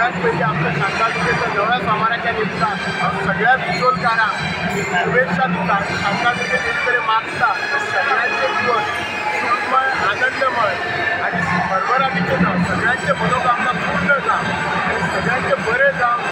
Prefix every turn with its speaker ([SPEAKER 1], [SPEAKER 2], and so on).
[SPEAKER 1] सगळ्यात पयलीं आमच्या शांतादुर्गेच्या नव्या सोमाराच्या निमतान हांव सगळ्या बिचोलकारांक शुभेच्छा दिता. शांतादुर्गे देवी कडेन मागता सगळ्यांचे जिवन सुखमय, आनंदमय आनी भरभराटीचें जावं, सगळ्यांचे मनोकामना पूर्ण जावं.